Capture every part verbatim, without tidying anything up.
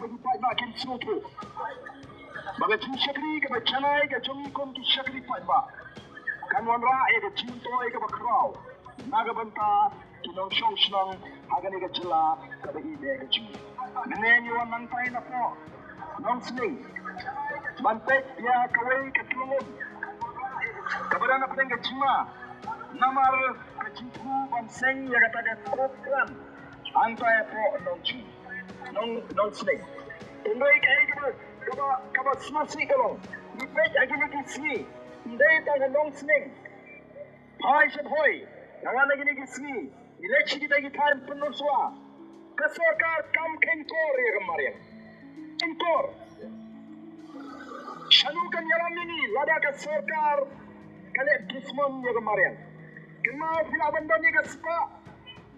Ba ki paidbah kin sngewthuh ba ka jingshakri kaba janai ka jong ngi kum ki shakri paidbah kan wanrah ïa ka jingmyntoi kaba khraw na ka bynta ki nongshong shnong ha kane ka jylla kaba ïeit ka jong ngi. Mynne ngi wan nangtai napoh Nongsling ban peit ïa kawei ka tyllong um kaba dang hapdeng ka jingma namar ka jingthmu ban seng ïa kata ka kob klan hangtai hapoh Nongching, Nong, Nongsling. Hynrei kaei kaba, kaba, kaba sngewsih ka long, ngi peit ha kine ki sngi, ym dei tang ha Nongsling, phai sha Bhoi, nga wan ha kine ki sngi, ngi leit sha kita ki thaiñ pynlong shuwa. Ka sorkar kam kheiñkor ïa ka mariang. Kheiñkor. Shano kan ïalam ïa ngi lada ka sorkar ka leh dusmon ïa ka mariang? Kynmaw phi lah ban don ïa ka spah,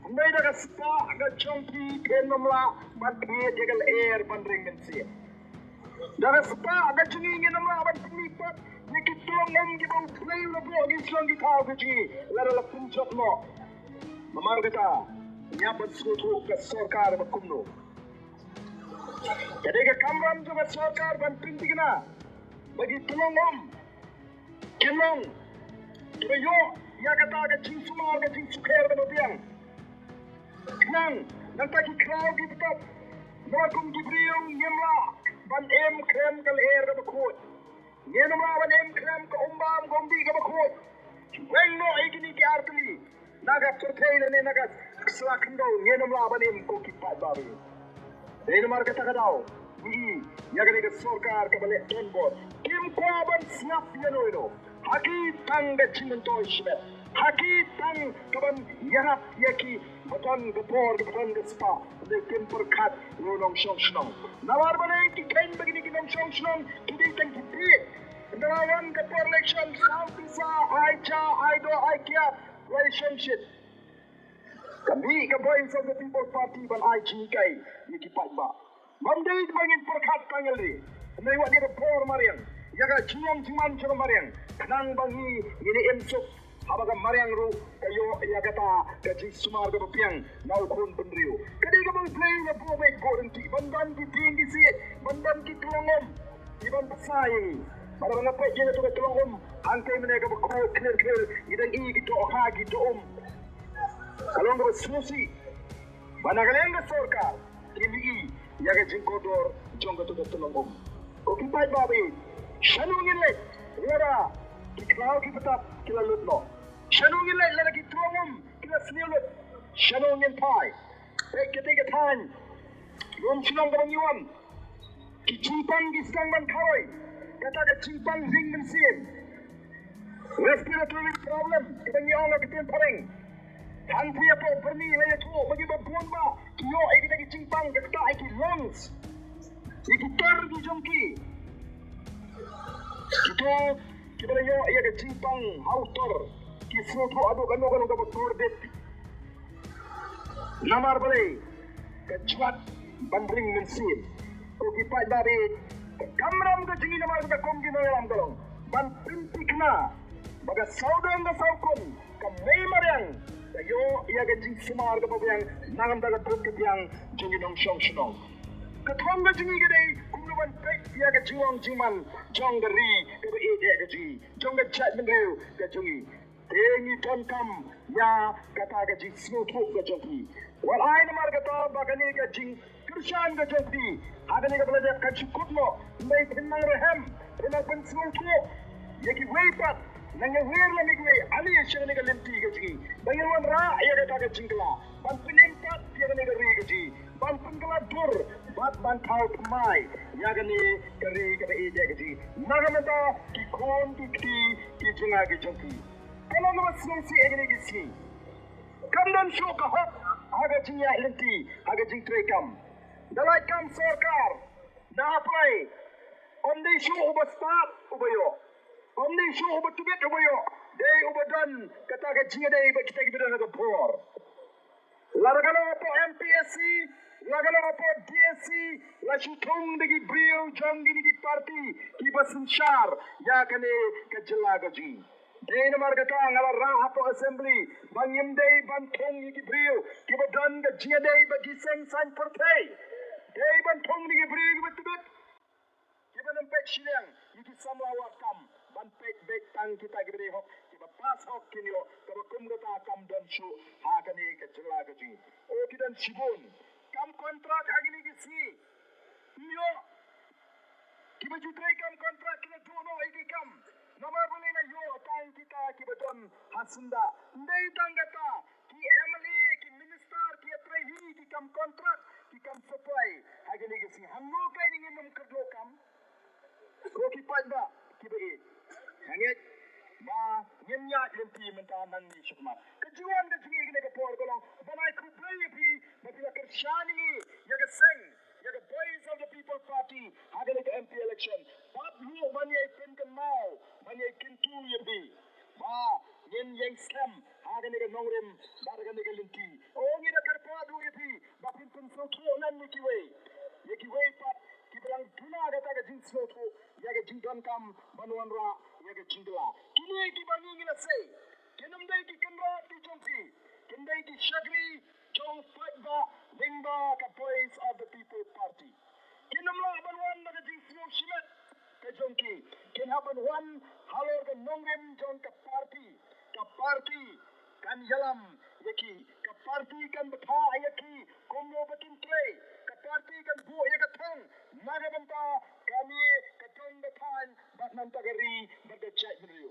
hynrei da ka spah ka jong phi phin ym lah ban thied ïa ka lyer ban ring mynsiem. Da ka spah ka jong ngi ngin ym lah ban pynmih pat ïa ki tyllong um kiba U Blei u la buh ha ki shnong ki thaw ka jong ngi lada la pynjop noh. Namar kata, ngi hap ban sngewthuh ka sorkar ba kumno. Ka dei ka kamram jong ka sorkar ban pynthikna ba ki tyllong um kin long kiba ïoh ïa kata ka jingsumar ka jingsukher kaba biang. Khnang nangta ki khlaw ki btap, namar kum ki briew ngim lah ban im khlem ka lyer kaba khuid. Ngin ym lah ban im khlem ka umbam ka umdih kaba khuid. Weng noh ïa kine ki ar tylli na ka pyrthei lane na ka sla khyndew, ngin ym lah ban im ko ki paidbah. Dei namar kata ka daw ngi ïa kane ka sorkar kaba leh donbor kim kwah ban sngap ïa no ïa no ha ki tang ka jingmyntoi shimet, ha ki tang kaban ïarap ïa ki ba don ka bor, ba don ka spah. Hynrei kim pyrkhat ïa u nongshong shnong. Namar balei? Ki kheiñ ba kine ki nongshong shnong ki dei tang ki peit. Hynda la wan ka por election, sam pisa, ai ja, ai doh, ai kiad, lai shongshit. Ka mih ka Voice of the People Party ban ai jinghikai ïa ki paidbah. Bym dei ba ngin pyrkhat tang ïa lade, hynrei wat ïa ka bor mariang, ïa ka jinglong jingman jong ka mariang, khnang ba ngi ngin ïa im suk haba ka mariang ruh ka ïoh ïa kata ka jingsumar kaba biang na u khun bynriew. Ka dei kaba U Blei u la buh beit buh ryntih ban don ki dieng ki siej, ban don ki tyllong um kiban bsa ïa ngi. Bad haba nga peit ïa kata ka tyllong um hangtei mynne kaba khuid khlir khlir, ngi dang i ki dohkha ki doh um. Ka long kaba sngewsih ba na ka liang ka sorkar kim i ïa ka jingkordor jong kato ka tyllong um. Ko ki paidbah ba ïeit, shano ngin leit lada ki khlaw ki btap ki la lut noh? Shano ngin leit lada ki tyllong um ki la sniew lut? Shano ngin phai? Peit katei ka thaiñ Lumshnong kaba ngi wan, ki jingpang ki sdang ban kharoi. Kata ka jingpang ring mynsiem, respiratory problem kaba ngi ong ha ka ktien phareng. Hangtei hapoh Burma la ïathuh ba kiba bun bah ki ïoh ïa kita ki jingpang, kata ïa ki lungs, ïa ki tor ki jong ki. Kito kiba la ïoh ïa ka jingpang ha u tor ki sngewthuh haduh kano kano kaba tor bit. Namar balei? Ka jwat ban ring mynsiem. Ko ki paidbah, ka kamram ka jong ngi namar kata kum ki nongïalam ka long ban pynthikna ba ka sawdong ka sawkun, ka mei mariang ka ïoh ïa ka jingsumar kaba biang na ka bynta ka buit ka biang jong ki nongshong shnong. Ka thong ka jong ngi ka dei kumno ban peit ïa ka jinglong jingman jong ka ri kaba ïeit ka jong ngi, jong ka jaitbynriew ka jong ngi. Te ngi donkam ïa kata ka jingsngewthuh ka jong phi. Wat ai namar kata ba kane ka jingkyrshan ka jong phi ha kane kaba la dep kan shu kut noh. Hynrei phin nang rhem, phin nang pynsngewthuh ïa kiwei pat, nang ïa wer lem ïa kiwei, ale sha kane ka lynti ka jong ngi ba ngin wanrah ïa kata ka jingkylla ban pynim pat ïa kane ka ri ka jong ngi, ban pynkylla dur bad ban thaw thymmai ïa kane ka ri kaba ïeit ka jong ngi na ka bynta ki khun ki kti ki jong nga ki jong phi. Ka long kaba sngewsih ïa kine ki sngi. Kam don shuh ka hok ha ka jingïaid lynti, ha ka jingtrei kam. Da lait kam sorkar, na apply, ym dei shuh uba stad uba ïoh, ym dei shuh uba tbit uba ïoh, dei uba don kata ka jingïadei bad kita kiba don ha ka bor. Lada ka long hapoh M P S C, lada ka long hapoh D S C, la shu thung da ki briew jong kine ki party kiba synshar ïa kane ka jylla ka jong ngi. Dei namar kata nga la rah hapoh Assembly ba ngim dei ban thung ïa ki briew kiba don ka jingïadei bad ki seng saiñ pyrthei. Dei ban thung ïa ki briew kiba tbit, kiba nym peit shiliang ïa ki samla wad kam, ban peit beit tang kita kiba dei hok, kiba pass hok kin ïoh, kaba kum kata kam don shuh ha kane ka jylla ka jong ngi. O, ki don shibun kam kontrak ha kine ki sngi. Ym ïoh. Kiba ju trei kam kontrak ki la duh noh ïa ki kam. Namar balei? La ïoh tang kita kiba don ha syndah. Ym dei tang kata, ki M L A, ki minister ki ïatrei hi ki kam kontrak, ki kam supply ha kine ki sngi. Hangno kein ngin nym kyrduh kam? Ko ki paidbah kiba ïeit, nga ngeit ba ngin ïaid lynti mynta nangne shakhmat. Ka jingwan ka jong ngi kane ka por ka long ban ai khublei ïa phi ba phi la kyrshan ïa ngi, ïa ka seng, ïa ka Voice of the People Party ha kane ka M P election. Bad ruh ban ïai pynkynmaw, ban ïai kyntu ïa phi ba ngin ïeng skhem ha kane ka nongrim bad ha kane ka lynti. O, ngi da kyrpad ruh ïa phi ba phin pynsngewthuh lem ïa kiwei, ïa kiwei pat kiba dang duna kata ka jingsngewthuh ïa ka jingdonkam ban wanrah ïa ka jingkylla. Kine kiba ngi ngi la sei, kin ym dei ki kynrad ki jong phi, kin dei ki shakri jong paidbah lyngba ka Voice of the People Party. Kin ym lah ban wan da ka jingsngew shimet ka jong ki. Kin hap ban wan halor ka nongrim jong ka party. Ka party kan ïalam ïa ki. Ka party kan bthah ïa ki kumno ba kin trei. Ka party kan buh ïa ka thong na ka bynta kane ka dong ka thaiñ bad na ka bynta ka ri bad ka jaitbynriew.